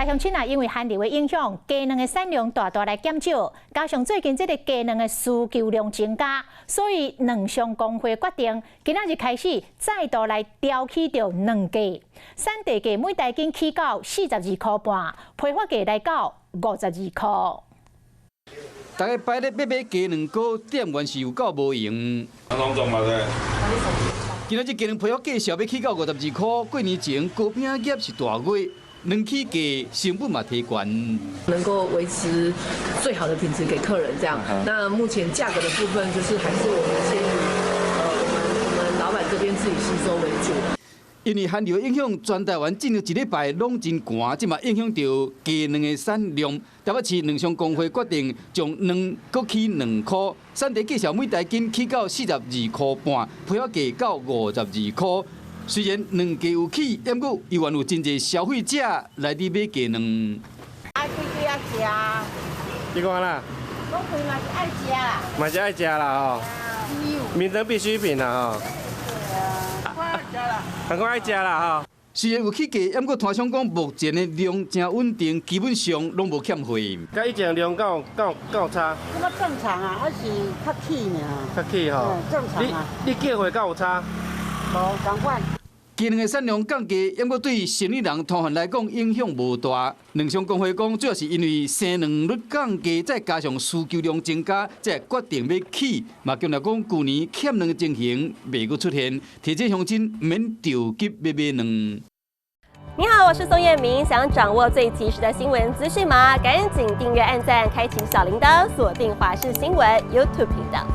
來鄉親啊，因為寒流的影響，雞卵的產量大大來減少，加上最近這个雞卵的需求量增加，所以卵商公會決定，今仔日開始再度來調起著卵價，產地價每台斤起到42塊半，批發價來到52塊。逐家排咧欲買雞卵糕，店員是有夠無閒。攏總嘛咧。今仔日雞卵批發價數欲起到52塊，過年前糕餅業是大月。卵起價，成本嘛提懸。能夠維持最好的品質給客人，這樣。那目前價格的部分，就是還是我們先以我們老闆這邊自己吸收為主。因為寒流影響，全台灣進入一禮拜攏真寒，這嘛影響著雞卵的產量。台北市卵商公會決定將卵閣起2塊，產地價數每台斤起到42塊半，批發價到52塊。雖然卵價有起，毋過猶原有真濟消費者來佇買雞卵。愛規矩仔食。你講啦？講飯嘛是愛食啦。嘛是愛食啦吼。民生必需品啦吼。愛食啦。人講愛食啦吼。雖然有起價，毋過攤商講目前的量誠穩定，基本上攏無欠貨。佮以前量敢有敢有敢有差？感覺正常啊，還是較起爾。較起吼。正常啊。你叫貨敢有差？無仝款。雞卵的產量降低，毋過對生意人攤販來講影響無大。卵商公會講，主要是因為生卵率降低，再加上需求量增加，才決定欲起。嘛強調講，舊年欠卵的情形袂閣出現，提醒鄉親毋免著急欲買卵。你好，我是宋燕明，想掌握最及時的新聞資訊嗎？趕緊訂閱、按讚、開啟小鈴鐺，鎖定華視新聞 YouTube 頻道。